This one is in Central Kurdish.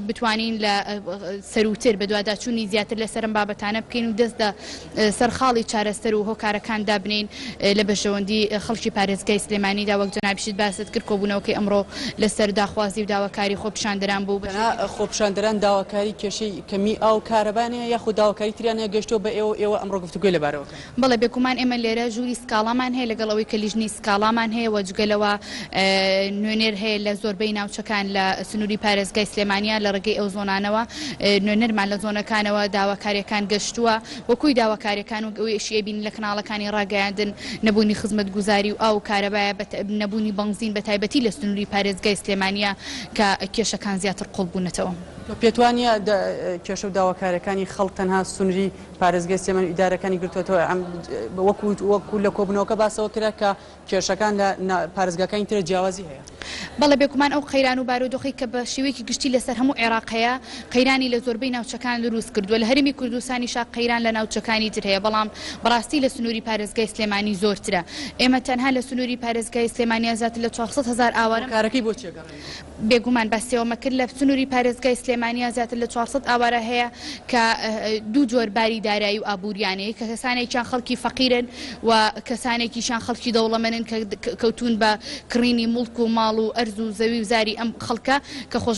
بتوانین لە سەرووتر بەدواداچوونی زیاتر لەسەر ئەم بابەتانە بکەین و دەست لە سەر خاڵی چارەسەر و هۆکارەکان دابنێین لە بەرژەوەندی خەڵکی پارێزگای سلێمانیدا. وەک جەنابیشت باست کرد، کۆبوونەوەکەی ئەمڕۆ لەسەر داخوازی و داواکاری خۆپیشاندەران بوو. تەنها خۆپیشاندەران داواکاری کێشەی کەمی ئاو و کارەبایان هەیە یاخود داواکاری تریان هەیە گەیشتووە بە ئێوە و ئێوە ئەمڕۆ گفتوگۆی لەبارەوە کەن؟ بەڵێ بێگومان ئێمە لێرە ژووری سکاڵامان هەیە لەگەڵ ئەوەی کە لیژنەی سکاڵامان هەیە و جگە لەوە نوێنەر هەیە لە زۆربەی ناوچەکان لە سنووری پارێزگای سلێمانیە لە ڕێگەی ئەو زۆنانەوە نوێنەرمان لە زۆنەکانەوە داواکاریەکان گەشتووە و کۆی داواکاریەکان وەک ئەوەیشی ئەبینین لە کەناڵەکانی ڕاگەیاندن نەبوونی خزمەتگوزاری و ئاو و کارەبایە بە نەبوونی بەنزین بە تایبەتی لە سنووری پارێزگای سلێمانیە کە کێشەکان زیاتر قوڵ بوونەتەوە. تۆ پێتوانیە کێشە و داواکاریەکانی خەڵک تەنها سنووری پارێزگای سلێمانی و ئیدارەکانی گرتووەتەوە وەکو وەکو لە کۆبوونەوەکە باسەوە کرا کە کێشەکان لە پارێزگاکانی تر جیاوازی هەیە. بەڵێ بێگومان ئەو قەیران و بارودۆخەی کە بە شێوەیەکی گشتی لەسەر هەموو عێراق هەیە قەیرانی لە زۆربەی ناوچەکان دروست کردووە لە هەرێمی کوردستانیشا قەیران لە ناوچەکانی تر هەیە بەڵام بەڕاستی لە سنووری پارێزگای سلێمانی زۆرترە ئێمە تەنها لە سنووری پارێزگای سلێمانیا زیاتر لە 400 هەزار ئاوارە هۆکارەکەی بۆ چیە گەڕێنەوە؟ بێگومان باسی ئەوەمە کرد لە سنووری پارێزگای سلێمانیا زیاتر لە 400 ئاوارە هەیە کە دوو جۆر باری دارایی و ئابووریان هەیە کە کەسانێکیان خەڵکی فەقیرن و کەسانێکیشیان خەڵکی دەوڵەمەنن کە کەوتوون بە کڕینی موڵک و ماڵ و ئەرز و زەوی و زاری ئەم خەڵکە کە خۆش.